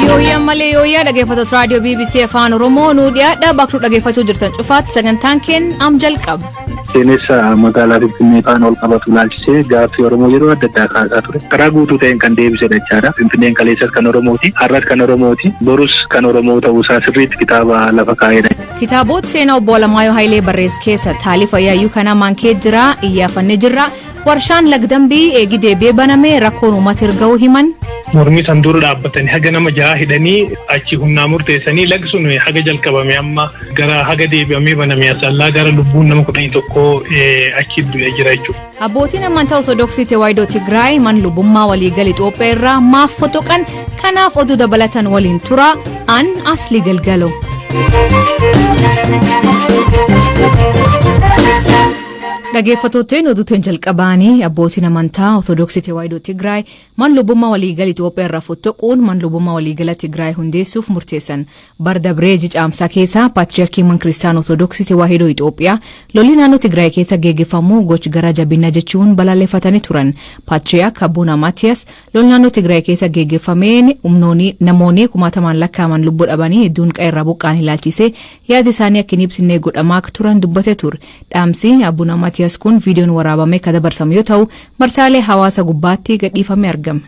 Yooyyaa malee yooyyaa dhaggeeffattoota raadiyoo BBC Afaan Oromoo nuu dhiyaadha bakka nu dhaggeeffachuu jirtan cufaatti sagantaan keenya am jalqaba. Seenessa magaalaa Finfinnee faana ol qabatu ilaalchisee gaaffii Oromoo yeroo adda addaa kaasaa ture. Karaa guutuu ta'een kan deebisedha jechaadha. Finfinneen kaleessas kan Oromooti, har'as kan Oromooti, borus kan Oromoo ta'uusaa sirriitti kitaaba lafa kaa'edha. Kitaabota seenaa obbo Alamaayyoo Hayilee barreesse keessa taalifa yaayyuu kanaa maankee jira iyyaafannee jirra. Warshaan lagdambii eegi deebi'ee baname rakkoon uummata erga'uu himan. Mormii san dura dhaabbatanii haga nama jaha hidhanii achi humnaa murteessanii lagdi sun haga jalqabame amma gara haga deebi'amee baname asallaa gara lubbuun nama 11 achi du'ee jira jechuudha. Abbootiin amantaa Ortodoksii Tewaayidoo Tigraay man lubummaa waliigala Itoophiyaa irraa maaf fotoqan kanaaf oduu dabalatan waliin tura an Asli Galgalo. Dhaggeeffattootni oduutiin jalqabaanii abbootiin amantaa Ortodoksii Tewaayidoo Tigraay man lubummaa waliigala Itoophiyaa irraa fottoquun man lubummaa waliigala Tigraay hundeessuuf murteessan. Bara dabree ji'a caamsaa keessa Paatriyaarkiin man Kiristaana Ortodoksii Tewaahidoo Itoophiyaa lolli naannoo Tigraay keessa geggeeffamu gochi gara jabina jechuun balaaleffatanii turan. Paatriyaark Abuna Maatiyaas lolli naannoo Tigraay keessa geggeeffameen humnoonni namoonni kumaatamaan lakkaa'aman lubbuu dhabanii hedduun qe'ee irraa buqqa'an ilaalchisee yaada isaanii akka hin ibsine godhamaa akka turan dubbatee ture. Dhaamsi Abuna Maatiyaas kun viidiyoon waraabamee kan dabarsamu yoo ta'u marsaalee hawaasa gubbaatti gadhiifamee argama.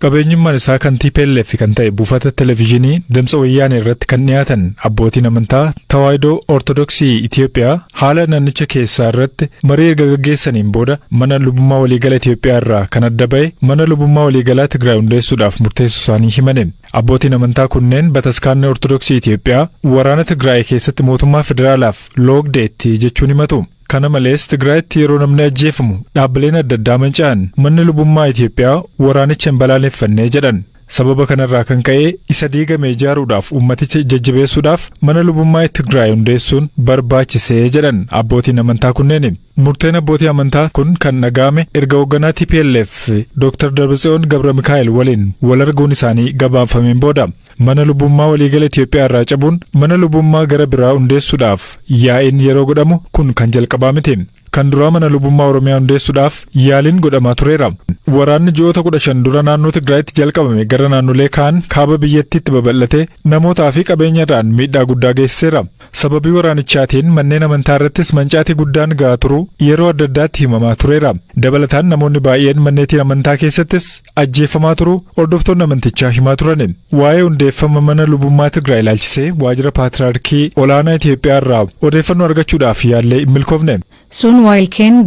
Qabeenyummaan isaa kan TPLF kan ta'e buufata televezyiinii Dimtsa Wayyaanee irratti kan dhiyaatan abbootiin amantaa Tawaahidoo Ortodoksii Itiyoophiyaa haala naannicha keessaa irratti marii erga gaggeessaniin booda mana lubummaa waliigala Itiyoophiyaa irraa kan adda ba'e mana lubummaa waliigalaa Tigraay hundeessuudhaaf murteessuu isaanii himani. Abbootiin amantaa kunneen bataskaanni Ortodoksii Itiyoophiyaa waraana Tigraay keessatti mootummaa federaalaaf loogdeetti jechuun himatu. Kana malees Tigraayitti yeroo namni ajjeefamu dhaabbileen adda addaa manca'an manni lubummaa Itiyoophiyaa waraanicha hin balaaleffanne jedhan. Sababa kanarraa kan ka'e isa diigame ijaaruudhaaf uummaticha jajjabeessuudhaaf mana lubummaa Tigraay hundeessuun barbaachisee jedhan abbootiin amantaa kunneen. Murteen abbootii amantaa kun kan dhaga'ame erga hoogganaa TPLF Dr. Dabratsiyoon Gabra Mikaa'el waliin wal arguun isaanii gabaafameen booda. Mana lubummaa waliigala Itiyoophiyaa irraa cabuun mana lubummaa gara biraa hundeessuudhaaf yaa'iin yeroo godhamu kun kan jalqabaa miti. Kan duraa mana lubummaa Oromiyaa hundeessuudhaaf yaaliin godhamaa tureera. Waraanni ji'oota 15 dura naannoo Tigraayitti jalqabame gara naannolee kaan kaaba biyyattiitti babal'atee namootaa fi qabeenya irraan miidhaa guddaa geessiseera. Sababii waraanichaatiin manneen amantaa irrattis mancaatii guddaan ga'aa turuu yeroo adda addaatti himamaa tureera. Dabalataan namoonni baay'een manneetii amantaa keessattis ajjeefamaa turuu hordoftoonni amantichaa himaa turan. Waa'ee hundeeffama mana lubummaa Tigraay ilaalchisee waajjira Paatriyaarkii olaanaa Itiyoophiyaa irraa odeeffannoo argachuudhaaf yaallee hin milkoofne. Sun waayilkeen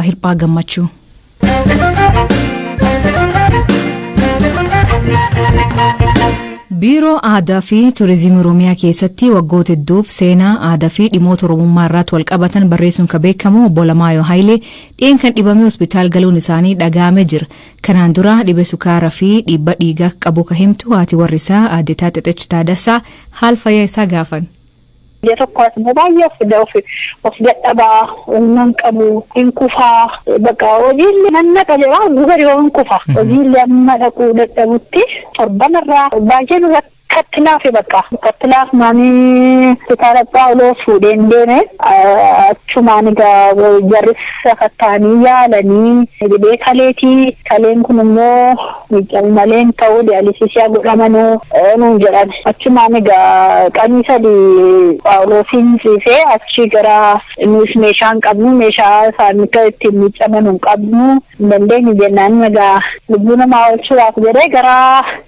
Hirphaa Gammachuu. Biiroo Aadaa fi Turizimii Oromiyaa keessatti waggoota hedduuf seenaa aadaa fi dhimmoota Oromummaa irratti wal qabatan barreessuun kan beekamu obbo Alamaayyoo Hayilee dhiyeen kan dhibamee hospitaal galuun isaanii dhaga'amee jira. Kanaan dura dhibee sukaaraa fi dhiibba dhiigaa qabu kan himtu haati warri isaa aadde Taaxexech Taaddasaa haal fayyaa isaa gaafan. Biyya tokko as immoo baay'ee of of dadhabaa, humna hin qabu, hin kufaa, bakka hojiillee nan naqa jedha, gubari yoo hin kufa. Hojiillee amma dhaquu dadhabutti torban irraa baay'ee nu rakkatti laafe bakka. Rakkatti laafnaanii hospitaala Phaawulos fuudheen deeme. Achumaan egaa jarris sakatta'anii yaalanii dhibee kaleetii. Kaleen kun immoo miidhamu malee hin ta'u diyaalisisii haa godhamanuu nuun jedhan. Achumaan egaa qanii 3 Phaawulosiin ciisee achi gara nuus meeshaa hin qabnu meeshaa isaan akka ittiin miiccaman hin qabnu hin dandeenyu jennaan egaa lubbuu namaa oolchuudhaaf jedhee gara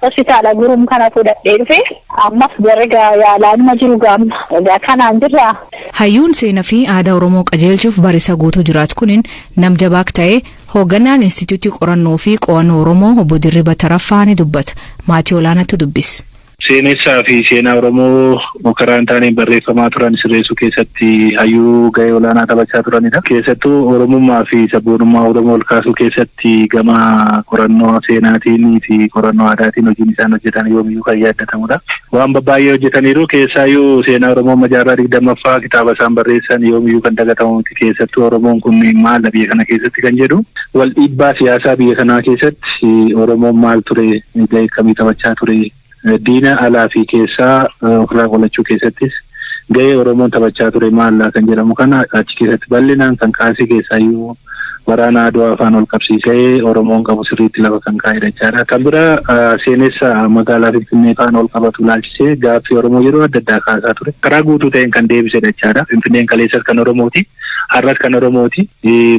hospitaala Gurum kana fudhadhee dhufe. Ammas jarri egaa yaalaanuma jiru gaamma. Egaa kanaan jirra. Hayyuun seena fi aadaa Oromoo qajeelchuuf barisa guutuu jiraatu kunin nam jabaak ta'e hoogganaan Instituutii Qorannoo fi Qo'annoo Oromoo obbo Dirriba Taraffaa ni dubbata. Maatii Olaanaatu dubbis. Seenessaa fi seenaa Oromoo karaa hin taaneen barreeffamaa turan sirreessuu keessatti hayyuu gahee olaanaa taphachaa turanidha. Keessattuu Oromummaa fi sabboonummaa Oromoo ol kaasuu keessatti gama qorannoo seenaatiin fi qorannoo aadaatiin hojiin isaan hojjetan yoomiyyuu kan yaadatamudha. Waan babbaay'ee hojjetaniiru. Keessaayyuu seenaa Oromoo amma jaarraa 20ffaa kitaaba isaan barreessan yoomiyyuu kan dagatamu miti. Keessattuu Oromoon kun maal biyya kana keessatti kan jedhu wal dhiibbaa siyaasaa biyya kanaa keessatti Oromoon maal ture, gahee akkamii taphachaa ture, diina alaa fi keessaa ofirraa qolachuu keessattis Gahee Oromoon taphachaa ture maallaa kan jedhamu kana achi keessatti bal'inaan kan kaasee, keessaayyuu waraana Adwaa afaan ol qabsiisee Oromoon qabu sirriitti lafa kan kaa'edha jechaadha. Kan biraa, seenessa magaalaa Finfinnee faana ol qabatu ilaalchisee gaaffii Oromoo yeroo adda addaa kaasaa ture. Karaa guutuu ta'een kan deebisedha jechaadha. Finfinneen kaleessas kan Oromooti. Har'as kan Oromooti.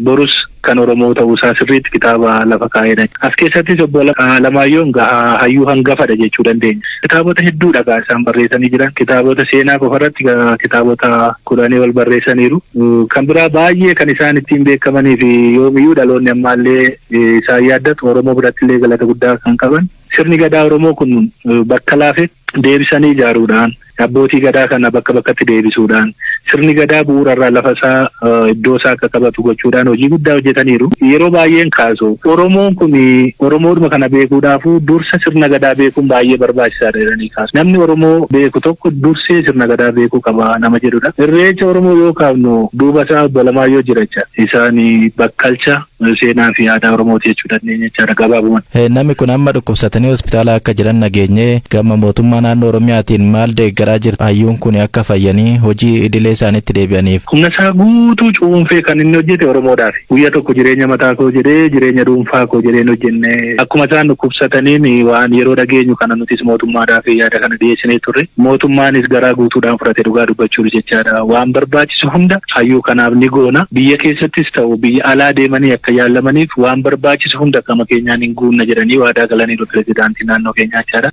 Borus kan Oromoo ta'uusaa sirriitti kitaaba lafa kaa'edha. As keessattis obbo Alamaayyoon hayyuu hangafadha jechuu dandeenya. Kitaabota hedduudha isaan barreessanii jiran. Kitaabota seenaa qofarratti kitaabota 10 ol barreessaniiru. Kan biraa, baay'ee kan isaan ittiin beekamanii fi yoomiyyuu dhaloonni ammaallee isaan yaaddatu, Oromoo biratti illee galata guddaa kan qaban, sirni gadaa Oromoo kun bakka laafetti deebisanii ijaaruudhaan, abbootii gadaa kana bakka bakkatti deebisuudhaan, sirni gadaa bu'uurarraa lafa isaa iddoo isaa akka qabatu gochuudhaan hojii guddaa hojjetaniiru. Yeroo baay'een kaasu, Oromoon kun Oromoodhuma kana beekuudhaafu dursa sirna gadaa beekuun baay'ee barbaachisaadha jedhanii kaasu. Namni Oromoo beeku tokko dursee sirna gadaa beekuu qaba nama jedhudha. Irreecha Oromoo yoo kaafnu duuba isaa obbo Alamaayyoo jira jecha. Isaan bakkalcha seenaa fi aadaa Oromooti jechuu dandeenya jechaadha gabaabumatti. Namni kun amma dhukkubsatanii hospitaala akka jiran nageenye. Gama mootummaa naannoo Oromiyaatiin maal deeggaraa jirtu hayyuun kun akka fayyanii hojii idilee isaaniitti deebi'aniif? Humna isaa guutuu cuunfee kan inni hojjete Oromoodhaaf. Guyyaa tokko jireenya mataa koo jedhee, jireenya dhuunfaa koo jedhee hojjenne. Akkuma isaan dhukkubsataniin waan yeroo dhageenyu kana nutis mootummaadhaaf yaada kana dhiyeessinee turre. Mootummaanis garaa guutuudhaan fudhate, dhugaa dubbachuuf jechaadha. Waan barbaachisu hunda hayyuu kanaaf ni goona. Biyya keessattis ta'u biyya alaa deemanii akka yaalamaniif waan barbaachisu hunda gama keenyaan hin guunna jedhanii waadaa galaniiru pirezidaantii naannoo keenyaa jechaadha.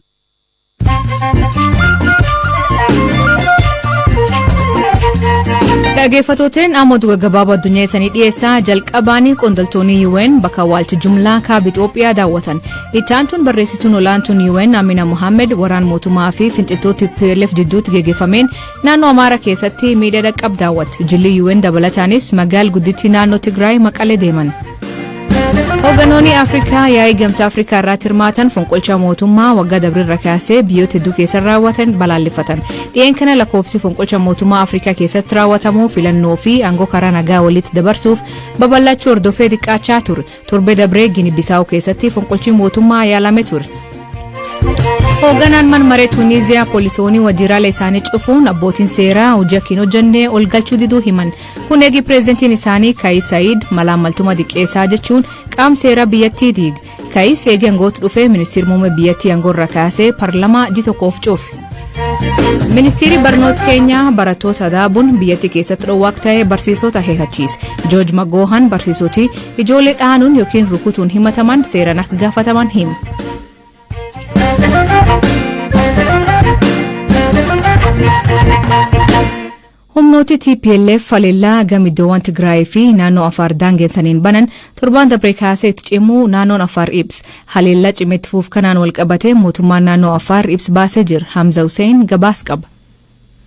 Dhaggeeffattooteen, amma oduu gaggabaaboo addunyaa isanii dhiyeessaa. Jalqabaanii qondaaltonni UN bakka awwaalcha jumlaa kaaba Itoophiyaa daawwatan. Itti aantuun barreessituun olaantuun UN Amina Mohammed waraan mootummaa fi finciltoota TPLF jidduutti geggeeffameen naannoo Amaaraa keessatti miidhaa dhaqqab daawwatte. Jilli UN dabalataanis magaala guddittii naannoo Tigraay Maqalee deeman. Hoogganoonni Afrikaa yaa'ii Gamtaa Afrikaa irratti hirmaatan fonqolcha mootummaa waggaa dabrirra kaasee biyyoota hedduu keessa raawwatan balaaleffatan. Dhi'een kana lakkoofsi fonqolcha mootummaa Afrikaa keessatti raawwatamu filannoo fi aangoo karaa nagaa walitti dabarsuuf babal'achuu hordofee xiqqaachaa ture. Torbee dabree Gini Bisaa'u keessatti fonqolchi mootummaa yaalame ture. Hoogganaan man maree Tuuniiziyaa poolisoonni waajjiraalee isaanii cufuun abbootiin seeraa hojii akka hin hojjenne ol galchuu diduu himan. Kun eegi pireezidantiin isaanii Kayis Sa'iid malaammaltummaa xiqqeessaa jechuun qaam seeraa biyyattii diig. Kayis eegi aangootti dhufee ministeerri muummee biyyattii aangoorra kaasee paarlamaa ji tokkoof cufe. Ministeerri barnoota keenyaa barattoota adaabuun biyyattii keessatti dhowwaa ta'e barsiisota akeekkachiise. Joorj Magoohan barsiisoti ijoollee dhaanuun yookiin rukutuun himataman seeraan akka gaafataman hima. Humnooti TPLF haleellaa gama iddoowwan Tigraay fi naannoo Afaar daangessaniin banan torbaan dabree kaasee itti cimuu naannoon Afaar ibsa. Haleellaa cimetti fuuf kanaan wal qabate mootummaan naannoo Afaar ibsa baasee jira. Hamza Hussein gabaas qaba.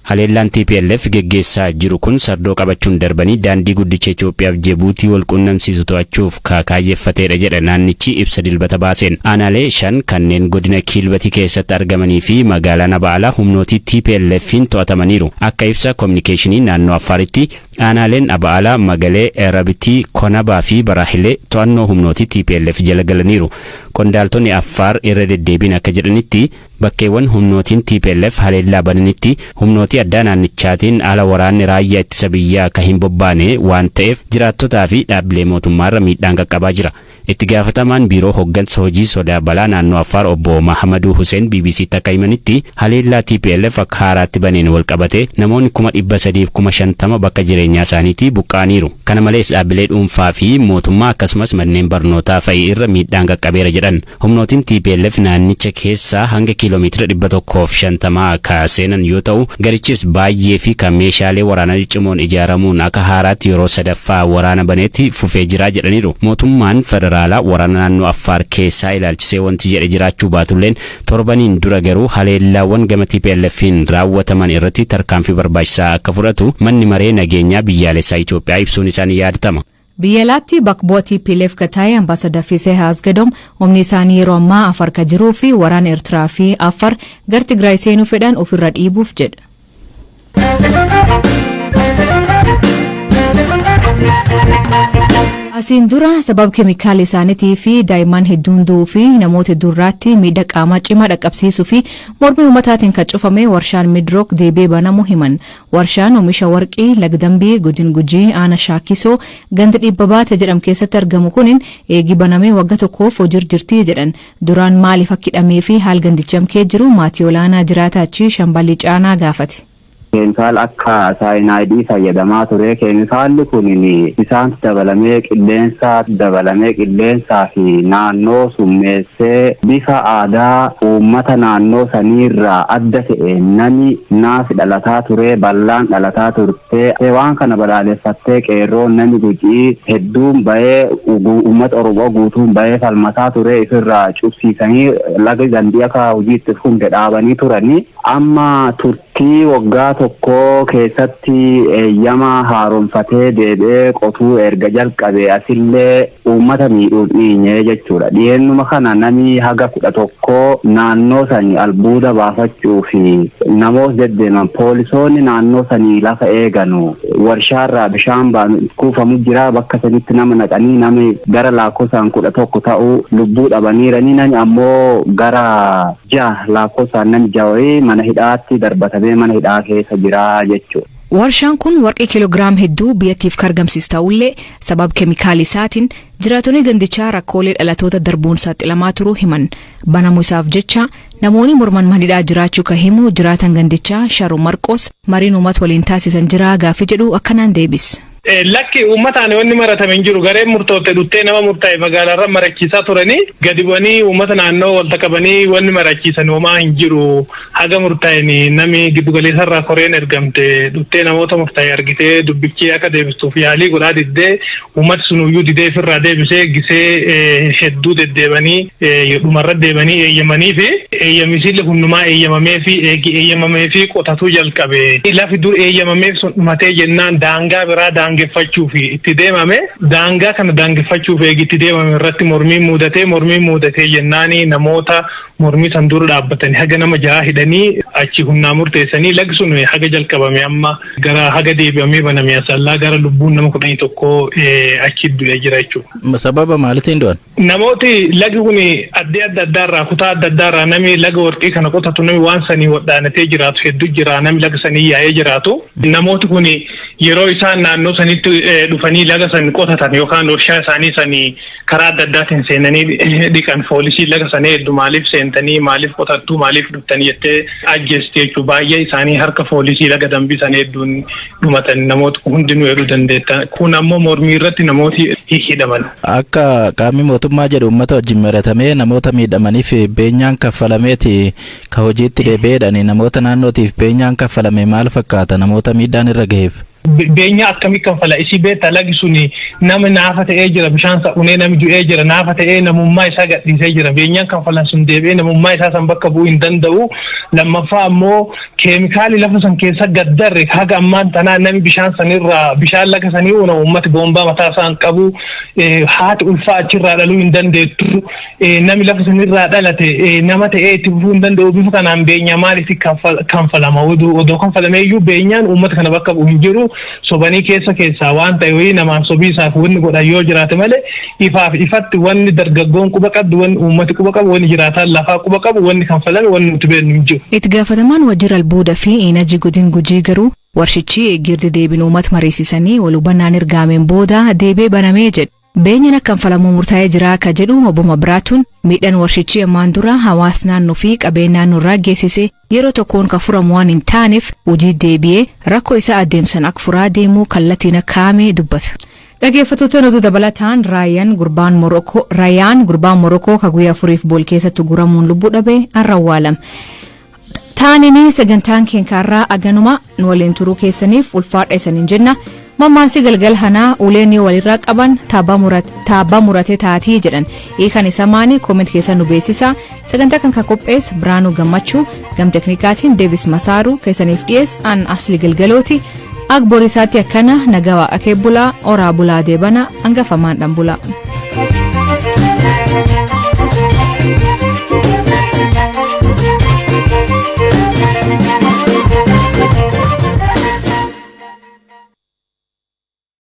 Haleellaan TPLF geggeessaa jiru kun sardoo qabachuun darbanii daandii guddicha Itoophiyaaf Jibuutii wal qunnamsiisu to'achuuf kaayeffateedha jedha naannichi ibsa Dilbata baaseen. Aanaalee shan kanneen godina Kiilbatii keessatti argamanii fi magaalaa Naba'alaa humnootii TPLF'n to'atamaniiru. Akka ibsa koominikeeshinii naannoo Affaaritti, aanaaleen Aba'alaa, Magalee, Rabitii, Konabaa fi Baraahilee to'annoo humnootii TPLF jala galaniiru. Qondaaltonni Affaar irra deddeebiin akka jedhanitti, bakkeewwan humnootiin TPLF haleellaa bananitti humnootii addaa naannichaatiin ala waraanni raayyaa ittisa biyyaa akka hin bobbaane waan ta'eef jiraattotaa fi dhaabbilee mootummaarra miidhaan qaqqabaa jira. Itti gaafatamaan biiroo hoggansa hojii sodaa balaa naannoo Affaar obbo Mahamaduu Hussein BBCtti akka himanitti, haleellaa TPLF akka haaraatti baneen wal qabate namoonni 350,000 bakka jireenyaa isaaniitii buqqa'aniiru. Kana malees dhaabbilee dhuunfaa fi mootummaa akkasumas manneen barnootaa fa'i irra miidhaan qaqqabeera jedhan. Humnootiin TPLF naannicha keessaa hanga kiiloomeetira 150 ka seenan yoo ta'u, garichis baay'ee fi kan meeshaalee waraanaa ciccimoon ijaaramuun akka haaraatti yeroo sadaffaa waraana baneetti fufee jira jedhaniiru. Mootummaan federaalaa waraana naannoo Affaar keessaa ilaalchisee wanti jedhe jiraachuu baatulleen, torbaniin dura garuu haleellaawwan gama TPLF'n raawwataman irratti tarkaanfii barbaachisaa akka fudhatu manni maree nageenyaa biyyaalessaa Itoophiyaa ibsuun isaanii yaadatama. Biyya alaatti bakka bu'aa TPLF ka ta'e ambaasadar Fisehaa Asgedom humni isaanii yeroo ammaa Afar ka jiruu fi waraana Eertiraa fi Afar gara Tigraay seenuu fedhan ofirra dhiibuuf jedha. Asiin dura sababa keemikaala isaaniitii fi daa'imman hedduun du'uu fi namoota hedduu irraatti miidhaa qaamaa cimaa dhaqqabsiisuu fi mormii uummataatiin kan cufame warshaan Midrook deebi'ee banamuu himan. Warshaan oomisha warqii Lagdambii, Godin Gujii, Aana Shaakisoo, ganda Dhibba Baate jedhamu keessatti argamu kunin eegi banamee wagga tokkoof hojiirra jirti jedhan. Duraan maaliif akka hidhamee fi haal gandichi amkee jiru maatii olaanaa jiraata achi Shamballi Caanaa gaafate. Keemikaala akka saayinaayidii fayyadamaa ture. Keemikaalli kun bisaan dabalamee, qilleensa dabalamee, qilleensaa fi naannoo summeessee, bifa aadaa uummata naannoo saniirraa adda ta'e nami naafi dhalataa ture, ballaan dhalataa turte. Waan kana balaaleffattee qeerroon nami Gujii hedduun bahee, uummata Oromoo guutuun bahee falmataa ture. Ifirraa cubsiisanii laga Dandii akka hojiitti hunde dhaabanii turanii. Amma turtii waggaa tokkoo keessatti eeyyama haaromfatee deebi'ee qotuu erga jalqabe asillee uummata miidhuun dhiinyee jechuudha. Dhiyeennuma kana namni haga 11 naannoo sanii albuuda baafachuu fi namoota deddeeman poolisoonni naannoo sanii lafa eeganu, warshaarraa bishaan baanu kuufamu jira, bakka sanitti nama naqanii nami gara lakkoofsaan 11 ta'uu lubbuu dhabaniiranii, nami ammoo gara jaha, lakkoofsaan nami jaha mana hidhaatti darbatamee mana hidhaa keessa jira jechuudha. Warshaan kun warqii kiiloogiraam hedduu biyyattiif argamsiis ta'ullee, sababa keemikaala isaatiin jiraatonni gandichaa rakkoolee dhalatoota darbuun saaxilamaa turuu himan. Banamuu isaaf jecha namoonni morman manidhaa jiraachuu kan himu jiraatan gandichaa Sharoo Marqos, mariin uummata waliin taasisan jira gaaffii jedhu akkanaan deebis. Lakki, uummataan wanni maratame hin jiru. Gareen murtootte dhuttee nama murtaa'e magaalaarra marachiisaa turanii gadi bu'anii uummata naannoo walta qabanii wanni marachiisan homaa hin jiru. Haga murtaa'een nami giddugaleessarraa koreen ergamte dhuttee namoota murtaa'e argitee dubbichi akka deebistuuf yaalii godhaa diddee, uummati sunuyyuu didee ofirraa deebisee gisee hedduu deddeebanii dhumarra deebanii eeyyamanii fi eeyyamisiillee hundumaa eeyyamamee fi eegi eeyyamamee fi qotatuu jalqabe. Lafi dur eeyyamameef sun dhumatee jennaan daangaa biraa daangeffachuuf itti deemame. Daangaa kana daangeffachuuf eegi itti deemame irratti mormiin mudatee, mormiin mudatee jennaani namoota mormii san dura dhaabbatanii haga nama jaha hidhanii achi humnaa murteessanii lagi sun haga jalqabame amma gara haga deebi'amee baname asallaa gara lubbuun nama 11 achi du'ee jira jechuudha. Sababa maaliitiin du'an? Namooti lagi kun addee adda addaarraa, kutaa adda addaarraa namni laga warqii kana qotatu, namni waan sanii wadhaanatee jiraatu hedduu jira, namni laga sanii yaa'ee jiraatu. Namooti kun yeroo isaan naannoo sanitti dhufanii laga san qotatan yookaan warshaa isaanii sanii karaa adda addaatiin seenanii dhiqan, poolisii laga sanii hedduu maaliif seentanii, maaliif qotattu, maaliif dhuftanii jettee ajjeesti jechuudha. Baay'ee isaanii harka poolisii laga Dambii sanii hedduun dhumatan, namoota hundinuu hedduu dandeetta. Kun ammoo mormii irratti namooti hidhaman. Akka qaamni mootummaa jedhu uummata wajjin maratamee namoota miidhamaniif beenyaan kaffalameeti ka hojiitti deebi'eedhani. Namoota naannootiif beenyaan kaffalame maal fakkaata namoota miidhaan irra gaheef? Beenyaa akkamii kanfala isii beektaa? Lagi suni nama naafa ta'ee jira, bishaan sa'unee nami du'ee jira, naafa ta'ee namummaa isaa gadhiisee jira. Beenyaan kanfalan sun deebi'ee namummaa isaa san bakka bu'uu hin danda'u. Lammaffaa ammoo keemikaali lafa san keessa gaddarre haga ammaan tanaa nami bishaan sanirraa, bishaan laga sanii uuna uummati boombaa mataa isaan qabu, haati ulfaa achirraa dhaluu hin dandeettu, nami lafa sanirraa dhalate nama ta'ee itti fufuu hin danda'u. Bifa kanaan beenyaa maaliif kanfalama? Odoo kanfalamee iyyuu beenyaan uummata kana bakka bu'u hin jiru. Sobanii keessa keessaa waan ta'e wayii namaan sobii isaaf wanni godhan yoo jiraate malee, ifaaf ifatti wanni dargaggoon quba qabdu, wanni uummati quba qabu, wanni jiraataan lafaa quba qabu, wanni kanfalame wanni nuti beeknu hin jiru. Itti gaafatamaan waajjira albuuda fi inajii godin Gujii garuu warshichi eeggirdi deebiin uummata mariisisanii wal hubannaan ergaameen booda deebi'ee banamee jedhe. Beenyaan akka kanfalamuu murtaa'ee jira akka jedhu obbo Mabiraatuun, miidhaan warshichi ammaan dura hawaasa naannoo fi qabeenya naannoo irraa geessise yeroo tokkoon kan furamu waan hin taaneef hojii deebi'ee rakkoo isaa adeemsan akka furaa deemuu kallattiin akka kaa'ame dubbata. Dhaggeeffattoota, oduu dabalataan Raayaan gurbaan Morokoo ka guyyaa 4f bool keessatti guramuun lubbuu dhabe har'a awwaalame. Taanini sagantaan keenkaarraa aganuma. Nu waliin turuu keessaniif ulfaadha isaniin jenna. Mammaansi galgal hanaa uleen yoo walirraa qaban taabbaa murate taatii jedhan. Hiikan isa maani? Comment keessa nu beeksisa. Sagantaa kan ka qopheesse Biraanuu Gammachuu, gam teknikaatiin Deevis Masaaru, keessaniif dhiyees an Asli Galgalooti. Ak borisaatti akkana nagaa waaqa kee bulaa, oraa bulaa, deebana hangafamaan dhan bulaa.